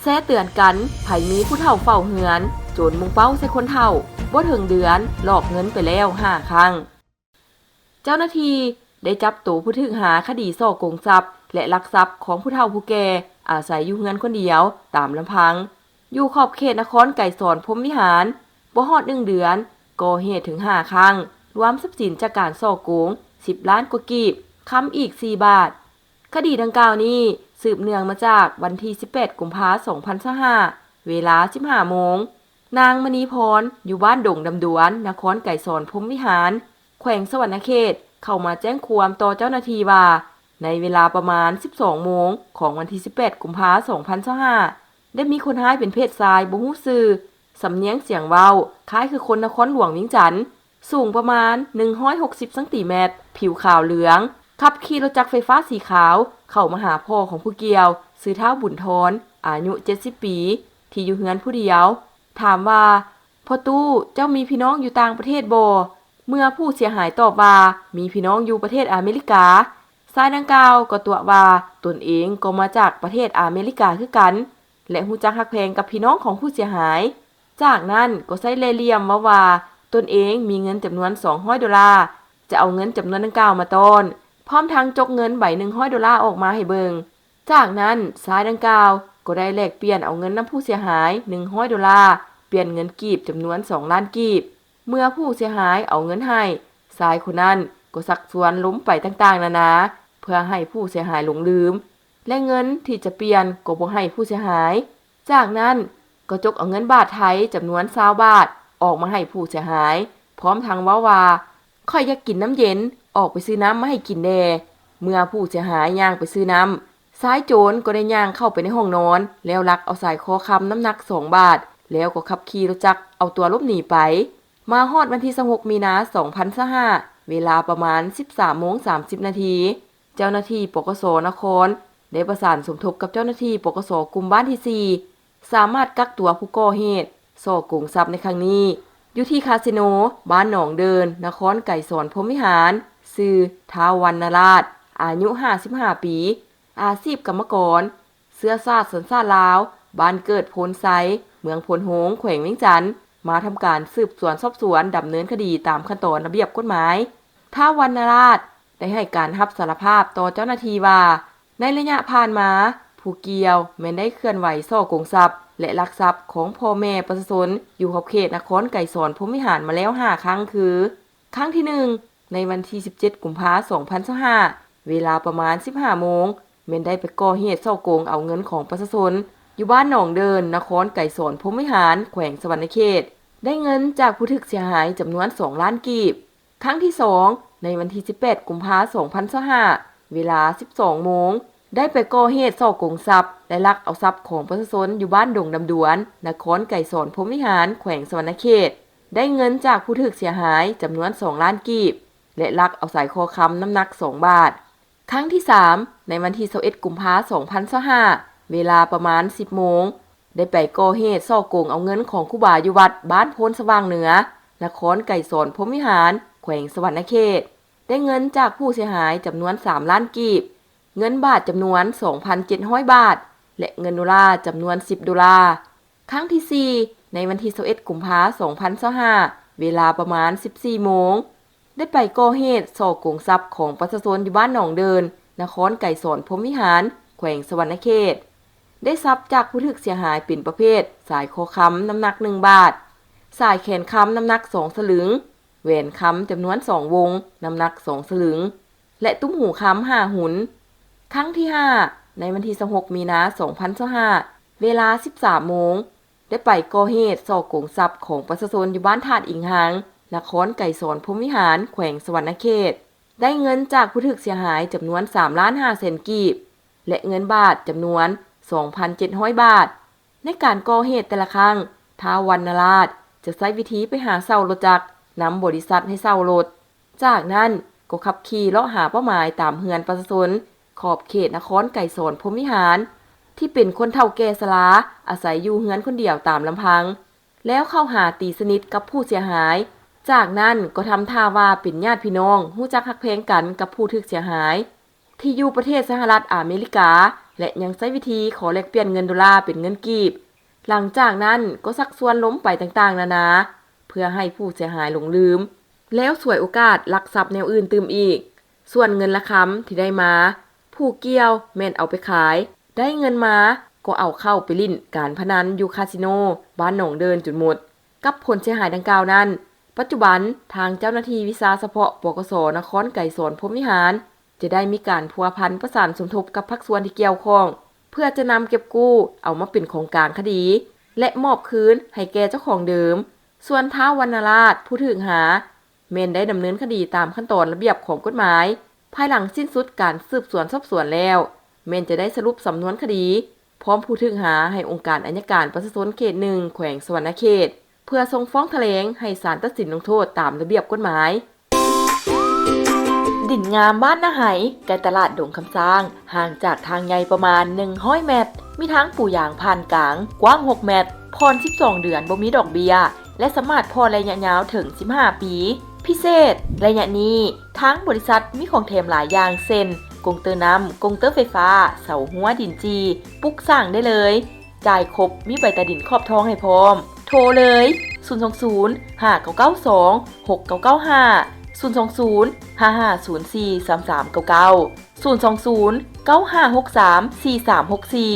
ແຊເຕືອນກັນ, ໃຜມີຜູ້ເຖົ້າເຝົ້າເຮືອນ, ໂຈນມຸ່ງເປົ້າໃສ່ຄົນເຖົ້າ, ບໍ່ເຖິງເດືອນ ຫຼອກເງິນໄປແລ້ວຫ້າຄັ້ງ. ເຈົ້າໜ້າທີ່ໄດ້ຈັບໂຕຜູ້ຖືກຫາຄະດີສໍ້ໂກງຊັບ ແລະ ລັກຊັບຂອງຜູ້ເຖົ້າຜູ້ແກ່ ອາໄສຢູ່ເຮືອນຄົນດຽວຕາມລຳພັງ ຢູ່ຂອບເຂດນະຄອນໄກສອນ ພົມວິຫານ ບໍ່ຮອດໜຶ່ງເດືອນ ກໍ່ເຫດເຖິງຫ້າຄັ້ງ, ລວມຊັບສິນຈາກການສໍ້ໂກງ ສິບລ້ານກວ່າກີບ, ຄຳອີກສີ່ບາດ. ຄະດີດັ່ງກ່າວນີ້ ສືບເນື່ອງມາຈາກວັນທີສິບແປດ ກຸມພາ ສອງພັນຊາວຫ້າ ເວລາ ສິບຫ້າໂມງ, ນາງ ມະນີພອນ ຢູ່ບ້ານດົງດຳດວນ ນະຄອນໄກສອນ ພົມວິຫານ ແຂວງສະຫວັນນະເຂດ ເຂົ້າມາແຈ້ງຄວາມຕໍ່ເຈົ້າໜ້າທີ່ວ່າ ໃນເວລາປະມານ ສິບສອງໂມງ ຂອງວັນທີສິບແປດ ກຸມພາ ສອງພັນຊາວຫ້າ ໄດ້ມີຄົນຮ້າຍເປັນເພດຊາຍບໍ່ຮູ້ຊື່, ສຳນຽງສຽງເວົ້າຄ້າຍຄືຄົນນະຄອນຫຼວງວຽງຈັນ, ສູງປະມານ ໜຶ່ງຮ້ອຍຫົກສິບຊັງຕີແມັດ, ຜິວຂາວເຫຼືອງ, ຂັບຂີ່ລົດຈັກໄຟຟ້າສີຂາວ ເຂົ້າມາຫາພໍ່ຂອງຜູ້ກ່ຽວ ຊື່ທ້າວ ບຸນທອນ ອາຍຸ ເຈັດສິບປີ ທີ່ຢູ່ເຮືອນຜູ້ດຽວ, ຖາມວ່າ ພໍ່ຕູ້ ເຈົ້າມີພີ່ນ້ອງຢູ່ຕ່າງປະເທດບໍ່? ເມື່ອຜູ້ເສຍຫາຍຕອບວ່າ ມີພີ່ນ້ອງຢູ່ປະເທດອາເມລິກາ, ຊາຍດັ່ງກ່າວກໍຕົວະວ່າ ຕົນເອງກໍມາຈາກປະເທດອາເມລິກາຄືກັນ ແລະ ຮູ້ຈັກຮັກແພງກັບພີ່ນ້ອງຂອງຜູ້ເສຍຫາຍ. ຈາກນັ້ນກໍໃຊ້ແລ່ຫຼ່ຽມເວົ້າວ່າ ຕົນເອງມີເງິນຈຳນວນສອງຮ້ອຍໂດລາ, ຈະເອົາເງິນຈຳນວນດັ່ງກ່າວມາຕ້ອນ, ພ້ອມທັງຈົກເງິນໃບໜຶ່ງຮ້ອຍໂດລາອອກມາໃຫ້ເບິ່ງ. ຈາກນັ້ນຊາຍດັ່ງກ່າວກໍໄດ້ແລກປ່ຽນເອົາເງິນນຳຜູ້ເສຍຫາຍໜຶ່ງຮ້ອຍໂດລາ, ປ່ຽນເງິນກີບຈຳນວນສອງລ້ານກີບ. ເມື່ອຜູ້ເສຍຫາຍເອົາເງິນໃຫ້, ຊາຍຄົນນັ້ນກໍຊັກຊວນລົມໄປຕ່າງໆນານາ ເພື່ອໃຫ້ຜູ້ເສຍຫາຍຫຼົງລືມ ແລະ ເງິນທີ່ຈະປ່ຽນກໍບໍ່ໃຫ້ຜູ້ເສຍຫາຍ. ຈາກນັ້ນກໍຈົກເອົາເງິນບາດໄທຈຳນວນຊາວບາດອອກມາໃຫ້ຜູ້ເສຍຫາຍ, ພ້ອມທັງເວົ້າວ່າ ຂ້ອຍຢາກກິນນ້ຳເຢັນ, ອອກໄປຊື້ນ້ຳມາໃຫ້ກິນແດ່. ເມື່ອຜູ້ເສຍຫາຍຍ່າງໄປຊື້ນ້ຳ, ຊາຍໂຈນກໍໄດ້ຍ່າງເຂົ້າໄປໃນຫ້ອງນອນ ແລ້ວລັກເອົາສາຍຄໍຄຳນ້ຳໜັກສອງບາດ, ແລ້ວກໍຂັບຂີ່ລົດຈັກເອົາຕົວຫຼົບໜີໄປ. ມາຮອດວັນທີຊາວຫົກ ມີນາ ສອງພັນຊາວຫ້າ ເວລາປະມານ ສິບສາມໂມງສາມສິບນາທີ ເຈົ້າໜ້າທີ່ ປກສ ນະຄອນ ໄດ້ປະສານສົມທົບກັບເຈົ້າໜ້າທີ່ ປກສ ກຸ່ມບ້ານທີສີ່ ສາມາດກັກຕົວຜູ້ກໍ່ເຫດສໍ້ໂກງຊັບໃນຄັ້ງນີ້ ຢູ່ທີ່ຄາສິໂນ ບ້ານໜອງເດີນ ນະຄອນໄກສອນ ພົມວິຫານ, ຊື່ ທ້າວ ວັນນະລາດ ອາຍຸຫ້າສິບຫ້າປີ, ອາຊີບກຳມະກອນ, ເຊື້ອຊາດສັນຊາດລາວ, ບ້ານເກີດໂພນໄຊ, ເມືອງໂພນໂຮງ, ແຂວງວຽງຈັນ, ມາທຳການສືບສວນສອບສວນດຳເນີນຄະດີຕາມຂັ້ນຕອນລະບຽບກົດໝາຍ. ທ້າວ ວັນນະລາດ ໄດ້ໃຫ້ການຮັບສາລະພາບຕໍ່ເຈົ້າໜ້າທີ່ວ່າ ໃນໄລຍະຜ່ານມາ ຜູ້ກ່ຽວແມ່ນໄດ້ເຄື່ອນໄຫວສໍ້ໂກງຊັບ ແລະ ລັກຊັບຂອງພໍ່ແມ່ປະຊາຊົນຢູ່ຂອບເຂດນະຄອນໄກສອນ ພົມວິຫານມາແລ້ວຫ້າຄັ້ງ ຄື ຄັ້ງທີໜຶ່ງ ໃນວັນທີສິບເຈັດ ກຸມພາ ສອງພັນຊາວຫ້າ ເວລາປະມານ ສິບຫ້າໂມງ ແມ່ນໄດ້ໄປກໍ່ເຫດສໍ້ໂກງເອົາເງິນຂອງປະຊາຊົນຢູ່ບ້ານໜອງເດີນ ນະຄອນໄກສອນ ພົມວິຫານ ແຂວງສະຫວັນນະເຂດ ໄດ້ເງິນຈາກຜູ້ຖືກເສຍຫາຍຈຳນວນສອງລ້ານກີບ. ຄັ້ງທີສອງ ໃນວັນທີສິບແປດ ກຸມພາ ສອງພັນຊາວຫ້າ ເວລາ ສິບສອງໂມງ ໄດ້ໄປກໍ່ເຫດສໍ້ໂກງຊັບ ແລະ ລັກເອົາຊັບຂອງປະຊາຊົນຢູ່ບ້ານດົງດຳດວນ ນະຄອນໄກສອນ ພົມວິຫານ ແຂວງສະຫວັນນະເຂດ ໄດ້ເງິນຈາກຜູ້ຖືກເສຍຫາຍຈຳນວນສອງລ້ານກີບ ແລະ ລັກເອົາສາຍຄໍຄຳນ້ຳໜັກສອງບາດ. ຄັ້ງທີສາມ ໃນວັນທີຊາວເອັດ ກຸມພາ ສອງພັນຊາວຫ້າ ເວລາປະມານ ສິບໂມງ ໄດ້ໄປກໍ່ເຫດສໍ້ໂກງເອົາເງິນຂອງຄູບາຢູ່ວັດບ້ານໂພນສະຫວ່າງເໜືອ ນະຄອນໄກສອນ ພົມວິຫານ ແຂວງສະຫວັນນະເຂດ ໄດ້ເງິນຈາກຜູ້ເສຍຫາຍຈຳນວນສາມລ້ານກີບ, ເງິນບາດຈຳນວນສອງພັນເຈັດຮ້ອຍບາດ ແລະ ເງິນໂດລາຈຳນວນສິບໂດລາ. ຄັ້ງທີສີ່ ໃນວັນທີຊາວເອັດ ກຸມພາ ສອງພັນຊາວຫ້າ ເວລາປະມານ ສິບສີ່ໂມງ ໄດ້ໄປກໍ່ເຫດສໍ້ໂກງຊັບຂອງປະຊາຊົນຢູ່ບ້ານໜອງເດີນ ນະຄອນໄກສອນ ພົມວິຫານ ແຂວງສະຫວັນນະເຂດ ໄດ້ຊັບຈາກຜູ້ຖືກເສຍຫາຍເປັນປະເພດ ສາຍຄໍຄຳນ້ຳໜັກໜຶ່ງບາດ, ສາຍແຂນຄຳນ້ຳໜັກສອງສະລຶງ, ແຫວນຄຳຈຳນວນສອງວົງ ນ້ຳໜັກສອງສະລຶງ ແລະ ຕຸ້ມຫູຄຳຫ້າຫຸນ. ຄັ້ງທີຫ້າ ໃນວັນທີຊາວຫົກ ມີນາ ສອງພັນຊາວຫ້າ ເວລາ ສິບສາມໂມງ ໄດ້ໄປກໍ່ເຫດສໍ້ໂກງຊັບຂອງປະຊາຊົນຢູ່ບ້ານທາດອິງຮັງ ນະຄອນໄກສອນ ພົມວິຫານ ແຂວງສະຫວັນນະເຂດ ໄດ້ເງິນຈາກຜູ້ຖືກເສຍຫາຍຈຳນວນສາມລ້ານຫ້າແສນກີບ ແລະ ເງິນບາດຈຳນວນສອງພັນເຈັດຮ້ອຍບາດ. ໃນການກໍ່ເຫດແຕ່ລະຄັ້ງ, ທ້າວ ວັນນະລາດ ຈະໃຊ້ວິທີໄປຫາເຊົ່າລົດຈັກນຳບໍລິສັດໃຫ້ເຊົ່າລົດ. ຈາກນັ້ນກໍຂັບຂີ່ເລາະຫາເປົ້າໝາຍຕາມເຮືອນປະຊາຊົນຂອບເຂດນະຄອນໄກສອນ ພົມວິຫານ ທີ່ເປັນຄົນເຖົ້າແກ່ຊະລາ ອາໄສຢູ່ເຮືອນຄົນດຽວຕາມລຳພັງ ແລ້ວເຂົ້າຫາຕີສະໜິດກັບຜູ້ເສຍຫາຍ. ຈາກນັ້ນກໍທຳທ່າວ່າເປັນຍາດພີ່ນ້ອງ ຮູ້ຈັກຮັກແພງກັນກັບຜູ້ຖືກເສຍຫາຍ ທີ່ຢູ່ປະເທດສະຫະລັດອາເມລິກາ ແລະ ຍັງໃຊ້ວິທີຂໍແລກປ່ຽນເງິນໂດລາເປັນເງິນກີບ. ຫຼັງຈາກນັ້ນກໍຊັກຊວນລົມໄປຕ່າງໆນານາ ເພື່ອໃຫ້ຜູ້ເສຍຫາຍຫຼົງລືມ ແລ້ວສວຍໂອກາດລັກຊັບແນວອື່ນຕື່ມອີກ. ສ່ວນເງິນລະຄຳທີ່ໄດ້ມາ, ຜູ້ກ່ຽວແມ່ນເອົາໄປຂາຍ, ໄດ້ເງິນມາກໍເອົາເຂົ້າໄປຫຼິ້ນການພະນັນຢູ່ຄາສິໂນບ້ານໜອງເດີນຈົນໝົດ. ກັບຜົນເສຍຫາຍດັ່ງກ່າວນັ້ນ, ປັດຈຸບັນທາງເຈົ້າໜ້າທີ່ວິຊາສະເພາະ ປກສ ນະຄອນໄກສອນ ພົມວິຫານ ຈະໄດ້ມີການພົວພັນປະສານສົມທົບກັບພາກສ່ວນທີ່ກ່ຽວຂ້ອງ ເພື່ອຈະນຳເກັບກູ້ເອົາມາເປັນຂອງກາງຄະດີ ແລະ ມອບຄືນໃຫ້ແກ່ເຈົ້າຂອງເດີມ. ສ່ວນທ້າວວັນນະລາດ ຜູ້ຖືກຫາ ແມ່ນໄດ້ດຳເນີນຄະດີຕາມຂັ້ນຕອນລະບຽບຂອງກົດໝາຍ. ພາຍຫຼັງສິ້ນສຸດການສືບສວນສອບສວນແລ້ວ, ແມ່ນຈະໄດ້ສະຫຼຸບສຳນວນຄະດີ ພ້ອມຜູ້ຖືກຫາໃຫ້ອົງການອັຍການປະຊາຊົນເຂດໜຶ່ງ ແຂວງສະຫວັນນະເຂດ ເພື່ອສົ່ງຟ້ອງຖະແຫຼງໃຫ້ສານຕັດສິນລົງໂທດຕາມລະບຽບກົດໝາຍ. ດິນງາມບ້ານນາໄຮ ໃກ້ຕະຫຼາດດົງຄຳຊ້າງ, ຫ່າງຈາກທາງໃຫຍ່ປະມານໜຶ່ງຮ້ອຍແມັດ, ມີທາງປູຢາງຜ່ານກາງ ກວ້າງຫົກແມັດ, ຜ່ອນສິບສອງເດືອນ ບໍ່ມີດອກເບ້ຍ ແລະ ສາມາດຜ່ອນໄລຍະຍາວເຖິງສິບຫ້າປີ. ພິເສດ, ໄລຍະນີ້ ທາງບໍລິສັດມີຂອງແຖມຫຼາຍຢ່າງ ເຊັ່ນ ກົງເຕີນ້ຳ, ກົງເຕີໄຟຟ້າ, ເສົາຮົ້ວ, ດິນຈີ່, ປຸກສ້າງໄດ້ເລີຍ. ຈ່າຍຄົບ, ມີໃບຕາດິນຂອບທອງໃຫ້ພ້ອມ. ໂທເລີຍ ສູນສອງສູນ ຫ້າເກົ້າເກົ້າສອງ ຫົກເກົ້າເກົ້າຫ້າ, ສູນສອງສູນ ຫ້າຫ້າສູນສີ່ ສາມສາມເກົ້າເກົ້າ, ສູນສອງສູນ ເກົ້າຫ້າຫົກສາມ ສີ່ສາມຫົກສີ່.